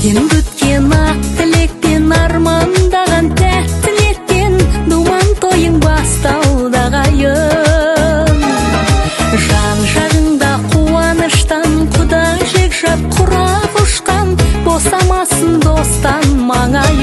Көптен күткен ақ тілекпен, армандаған тәтті ниетпен думан тойың басталды, ағайын. Жан жағыңда қуаныштан құда жекжат құрақ ұшқан, босамасын достан маңайың.